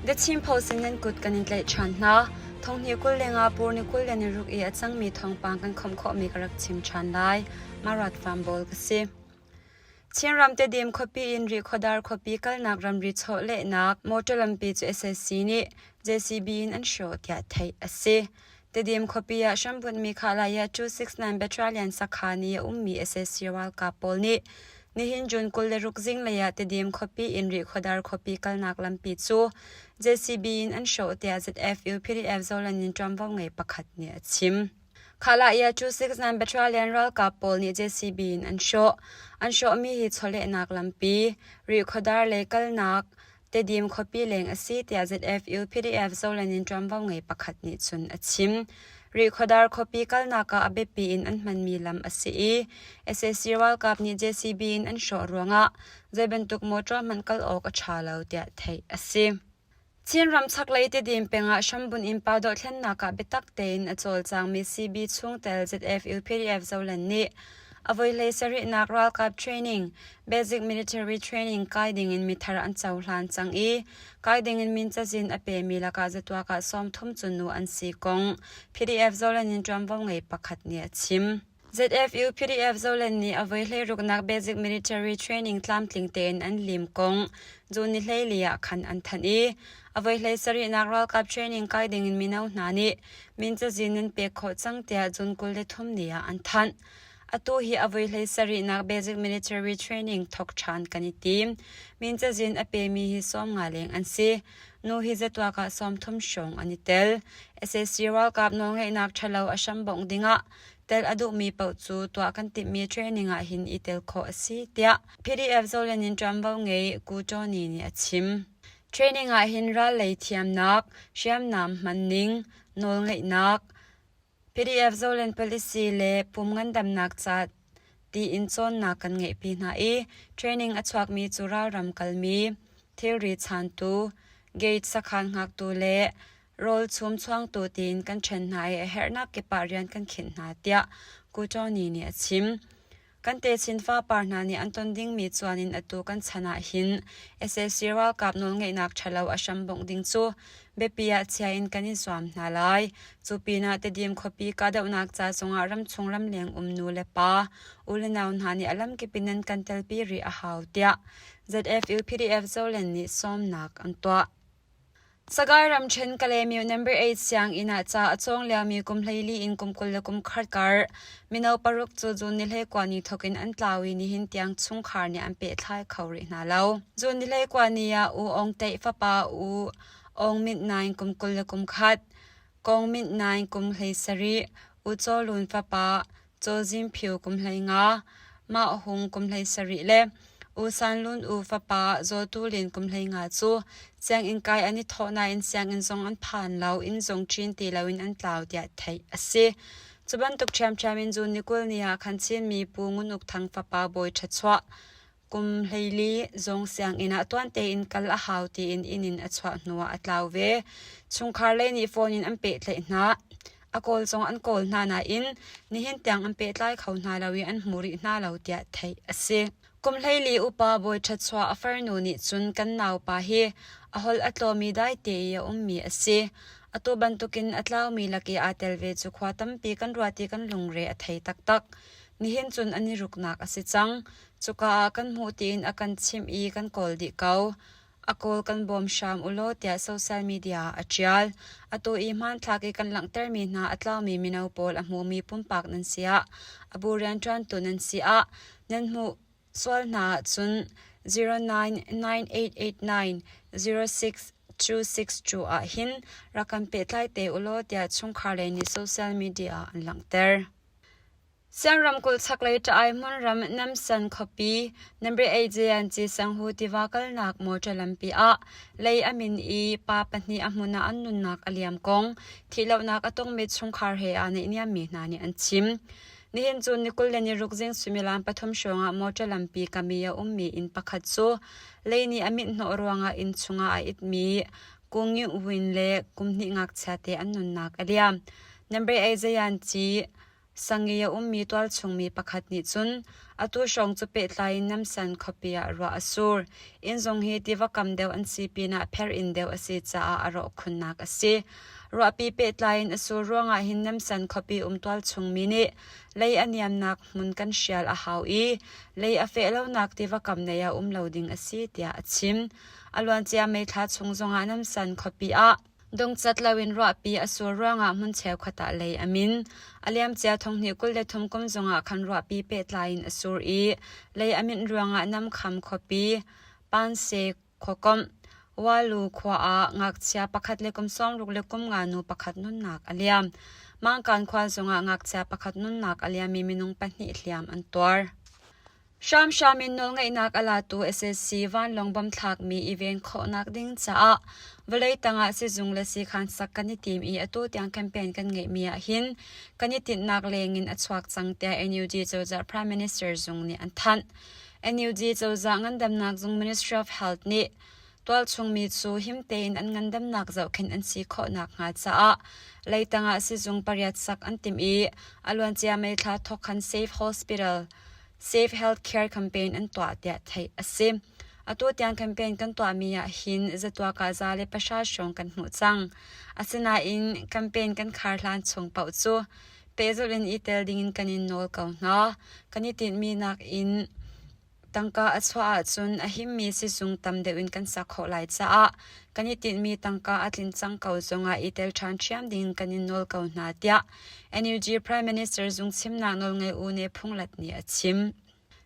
The Chin Post in nan kut kan in tlaih ṭhan hna. Thonghni 20 le nga pur ni 26 i a cangmi thawngpang kan khawmh khawhmi ka rak chim ṭhan lai. Marat Farm ka si. Chinram Tedim khuapi in Rihkhawdar khuapi kalnak ramri chawlehnak motor lampi cu sac nih JCB in an hrawh tiah theih a si. Tedim khuapi ah hrambunhmi Khalaya 269 Battalion sakhan i a ummi sac ralkap pawl nih nihin June 26 zinglei ah Tedim khuapi in Rihkhawdar khuapi kalnak lampi cu JCB in an hrawh tiah ZFU PDF Zoland in ṭuanvo ngei pakhat nih a chim. Khalaya 269 Battalion ralkap pawl nih JCB in an hrawh. An hrawhmi hi chawlehnak lampi, Rihkhawdar lei kalnak, Tedim khuapi leng a si tiah ZFU PDF Zoland in ṭuanvo ngei pakhat nih cun a chim. Rihkhawdar khuapi kalnak ah a biapi in an hmanmi lam a si i sac ralkap nih JCB in an hrawh ruangah zei bantuk mawṭaw hmanh kal awk a ṭha lo tiah theih a si. Chinram chaklei Tedim peng ah hrambunh in pa dohthlennak ah biatak tein a cawlcangmi CB chungtel ZFU PDF Zoland nih A voihlei sarihnak ralkap training, basic military training kai dingin mithar an cohlan cang i kai dingin min cazin a pemi lakah zatuak ah 30 cu nu an si kong PDF Zoland in ṭuanvo ngei pakhat nih a chim. ZFU PDF Zoland nih a voihlei ruknak basic military training tlamtling tein an lim kong June ni 14 ah khan an thanh i a voihlei sarihnak ralkap training kai dingin mino hna nih min cazin nan pek khawh cang tiah June 23 ni ah an thanh. Atu hi a voi hlei sarihnak basic military training thawk ṭhan kan i tim. Min cazin a pemi hi 50 leng an si. Nu hi zatuak ah 30 hrawng an i tel. Sac ralkap nawlngeihnak ṭhalo a hrambongh dingah tel a duhmi paoh cu tuah kan timhmi training ah hin i tel khawh a si, tiah PDF Zoland in ṭuanvo ngei Ku Tawni nih a chim. Training ah hin ral lei thiamnak, hriamnam hmanning, nawlngeihnak, PDF Zoland Policy le pum ngandamnak ca tiin cawnnak kan ngeihpi hna i training a chuakmi cu ralram kalmi, thilri chaantu, gate sakhan hngaktu le rawl chum chuangtu tiin kan ṭhen hna i a herhnak kip ah rian kan khinh hna tiah Ku Tawni nih a chim. Kan techin fapar hna nih an ton dingmi cuan in atu kan chan ah hin sac ralkap nawlngeihnak ṭhalo a hrambongh ding cu biapi ah chia in kan i zuam hna lai. Cu pinah Tedim khuapi kahdohnak ca zongah ramchung ramleng um nu le pa, u le nau hna nih a lamkip in nan kan telpi rih a hau tiah ZFU PDF Zoland nih sawmnak an tuah. Sagaing ramṭhen Kalaymyo No. 8 sianginn ah ca a cawng liomi kum 14 in kum 21 kar mino paruk cu June ni 21 ni thawk in an tlau i nihin tiang chungkhar nih an pehthlai kho rih hna lo. June ni 21 ni ah U Aung Teih fapa U Aung Myint Naing kum 21, Kong Myint Naing kum 17, U Caw Lun fapa Caw Zin Phyo kum 15, Mah Hung kum 17 le U San Lun U fapa Zaw Tu Lin kum 15 cu sianginn kai an i thawh nain sianginn zong an phan lo, inn zong ṭin ti loin an tlau tiah theih a si. Cu bantuk ṭhiamṭhiam in June ni 20 ni ah khan Chinmi Pu Ngun Uk Thang fapa Bawi Ṭha Chuah kum 14 zong sianginn ah tuan tein kal a hau tiin inn in a chuah hnuah a tlau ve. Chungkhar lei nih phone in an pehtlaih hna. A kawl zong an kawl hna nain nihin tiang an pehtlai kho hna lo i an hmu rih hna lo tiah theih a si. Kum 14 upa Bawi Ṭhat Chuah a farnu nih cun kan naupa hi a holh a tlawmi daite i a ummi a si. Atu bantukin a tlaumi lak i aa tel ve cu khua tampi kan ruat i kan lungre a thei taktak. Nihin cun an i ruknak a si cang. Cuka ah kan hmuh tiin a kan chimh i kan kawl dih ko. A kawl kan bawm hram u law tiah social media ah a ṭial. Atu i hmanthlak i kan langhtermi hna a tlaumi mino pawl a hmumi pumpak nan si ah, a bu rianṭuantu nan si ah, nan hmuh sual hna ahcun 099889 06262 ah hin rak kan pehtlai te u law tiah chungkhar lei nih social media ah an langhter. Siang ramkulh chaklei ṭa-ai hmunram Namsan khuapi Namre-Aegean Sanghu tiva kalnak mawṭaw lampi ah lei a min i pa pahnih a hmun ah an nunnak a liam kong thihlohnak a tongmi chungkhar he aa naihniammi hna nih an chim. Nihin cu ni 26 zing suimilam pathum hrawngah mawṭaw lampi kam i a ummi inn pakhat cu lei nih a minh hnawh ruangah inn chungah a itmi Kung Win le kum hnih ngakchia te an nunnak a liam. Namre-Aegean ci. Sang i a ummi tualchungmi pakhat nih cun atu hrawng cu pehtlai in Namsan khuapi ah ruah a sur. Inn zong hi tiva kam deuh an si pinah pher inn deuh a si caah a rawh khunnak a si. Ruahpi pehtlai in a sur ruangah hin Namsan khuapi um tualchungmi nih lei a niamnak hmun kan hrial a hau i lei a feh lonak tiva kam nei ah um lo ding a si tiah a chim. A luancia May thla chung zongah Namsan khuapi ah Dungcat loin ruahpi a sur ruangah hmun cheukhat ah lei a min. A liamcia thonghnih 23 kum zongah khan ruahpi pehtlai in a sur i lei a minh ruangah Namkham khuapi, Panse khuakomh, Walu khua ah ngakchia pakhat le kum 60 le kum nga nu pakhat nunnak a liam. Mangkan khua zongah ngakchia pakhat nunnak a liam i minung pahnih hliam an tuar. Hramhram in nawlngeihnak a latu sac vanlawng bom thlakmi i ven khawhnak ding caah vawlei tangah sizung le siikhan sak kan i tim i atu tiang campaign kan ngeihmi ahhin kan i tinhnak lengin a chuak cang tiah NUG cozah Prime Minister zung nih an thanh. NUG cozah ngandamnak zung Ministry of Health nih tualchungmi cu him tein an ngandamnak zohkhenh an si khawh nakhnga caah leitang ah sizung pariat sak an timh i a luancia May thla thawk khan Safe Hospital Safe Healthcare campaign an tuah tiah theih a si. Atu tiang campaign kan tuahmi ah hin zatuak ah 110 hrawng kan hmuh cang. Asinain campaign kan khar hlan chung paoh cu pehzulh in i tel dingin kan in nawl ko hna. Kan i tinhmi nakin Tangka a chuah ahcun a himmi sizung tam deuh in kan sak khawh lai caah kan i tinhmi tangka a tlin cang ko zongah i tel ṭhan ṭhiam ding kan in nawl ko hna tiah NUG Prime Minister zung chimnak nawlngei U Ne Phung Lat nih a chim.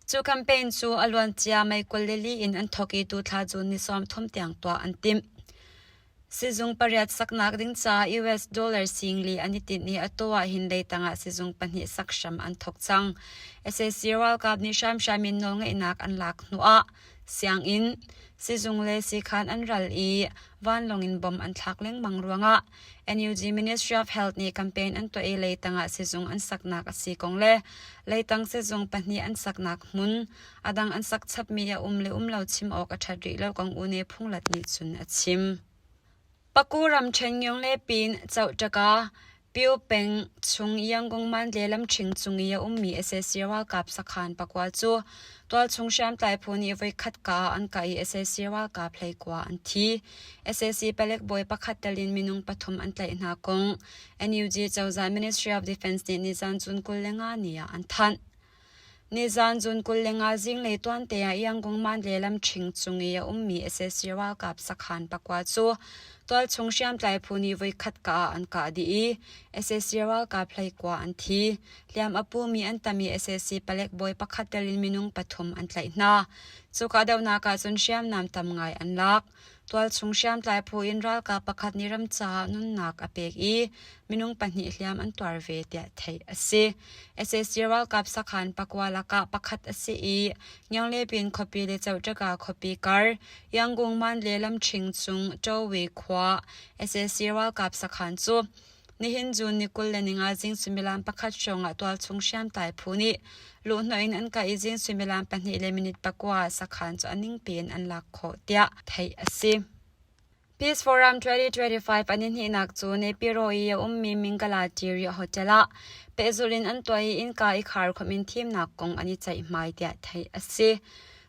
Cu campaign cu a luancia May 24 in an thawk i tuthla June ni 30 tiang tuah an timh. Sizung pariat saknak ding caah US dollar singli an i tinh i atu ah hin leitang ah sizung pahnih sak hram an thawk cang. Sac ralkap nih hramhram in nawlngeihnak an lak hnuah sianginn, sizung le siikhan an ral i vanlawng in bom an thlak lengmang ruangah NUG Ministry of Health nih campaign an tuah i leitang ah sizung an saknak a si kong le leitang sizung pahnih an saknak hmun A dang an sak chapmi a um le um lo chim awk a ṭhat rih lo kong U Ne Phung Lat nih cun a chim. Paku ram ṭhen le pin Chohtaka Pyu peng chung Yangon Mandalay lamṭhing cung i a ummi sac ralkap sakhan pakua cu tualchung hriamtlai phu nih voikhat ka ah an kah i sac ralkap hleikua an thi. Sac palek bawi pakhat tel in minung pathum an tlaih hna kong NUG cozah Ministry of Defense nih nizan June 25 ni ah an thanh. Nizan June 25 zinglei tuante ah Yangon Mandalay lamṭhing cung i a ummi sac ralkap sakhan pakua cu tualchung hriamtlai phu nih voikhat kah ah an kah dih i sac ralkap hleikua an thi. Hliam a pumi an tam i sac palek bawi pakhat tel in minung pathum an tlaih hna. Cu kahdohnak ah cun hriamnam tam ngai an lak. Tualchung hriamtlai phu in ralkap pakhat nih ram caah nunnak a pek i minung pahnih hliam an tuar ve tiah theih a si. Sac ralkap sakhan pakua lakah pakhat a si i Ngianglepin khuapi le Chohtaka khuapi kar Yangon Mandalay lamṭhing cung Ṭowe khua sac ralkap sakhan cu Nihin June ni 25 zing suimilam pakhat hrawng ah tualchung hriamtlai phu nih luhhnawh in an kah i zing suimilam pahnih le minute pakua ah sakhan cu a ningpi in an lak khawh tiah theih a si. Peace Forum 2025 an i hnihnak cu Nepiro i a ummi Mingala Tiri Hotel ah pehzulh in an tuah i innka i kharkhumh in thimnak kong an i ceihmai tiah theih a si.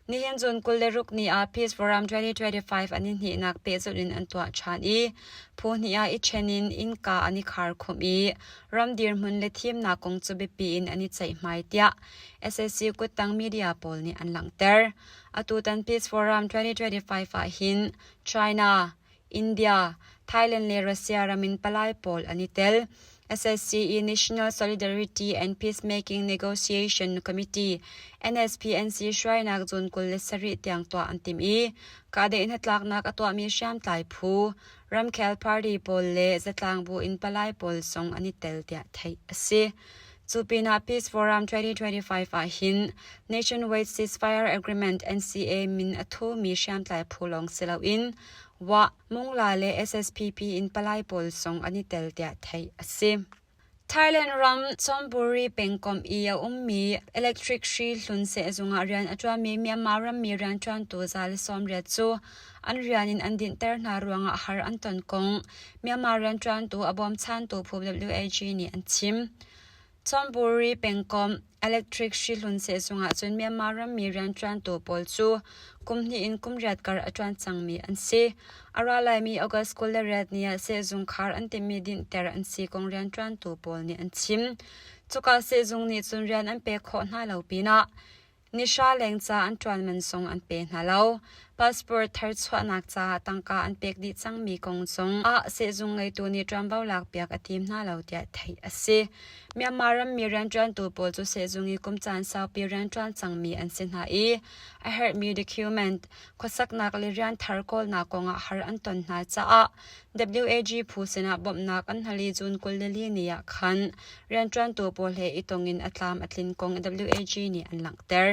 Nihin June 26 ni ah Peace Forum 2025 an i hnihnak pehzulh in an tuah ṭhan i phu hnih ah i ṭhen in innka an i kharkhumh i ram dirhmun le thimnak kong cu biapi in an i ceihmai tiah sac kuttang media pawl nih an langhter. Atutan Peace Forum 2025 ah hin China, India, Thailand le Russia ram in palai pawl an i tel. SSCE National Solidarity and Peacemaking Negotiation Committee NSPNC hruainak June 27 tiang tuah an timh i kahdaih hnatlaknak a tuahmi hriamtlai phu, ramkhel party pawl le zatlangbu in palai pawl zong an i tel tiah theih a si. Cu pinah Peace Forum 2025 ah hin Nationwide Ceasefire Agreement NCA min a thumi hriamtlai phu lawng si loin Wah, Mungla le SSPP in palai pawl zong an i tel tiah theih a si. Thailand ram Chonburi pengkomh i a ummi electric hri hlun sehzung ah rian a ṭuanmi Myanmar rammi rianṭuantu 180 cu an rian in an dinhter hna ruangah har an ton kong Myanmar rianṭuantu a bawmchantu phu WAG nih an chim. Chonburi pengkomh Electric hrihlun sehzung ahcun Myanmar rammi rianṭuantu pawl cu kum hnih in kum riat kar a ṭuan cangmi an si. A ra laimi August 28 ni ah sehzung khar an timhmi dinhter an si kong rianṭuantu pawl nih an chim. Cuka sehzung nih cun rian an pek khawh hna lo pinah Nihra leng ca an ṭuan man zong an pe hna lo. Passport thar chuahnak caah tangka an pek dih cangmi kong zong ah sehzung ngeitu nih ṭuanvo lakpiak a tim hna lo tiah theih a si. Myanmar rammi rianṭuantu pawl cu sehzung i kum caan saupi rianṭuan cangmi an si hna i a herhmi document, khuasaknak le rian thar kawlnak kongah har an ton hna caah WAG phu sinah bawmhnak an hal i June 24 ni ah khan rianṭuantu pawl he i tong in a tlam a tlin kong WAG nih an langhter.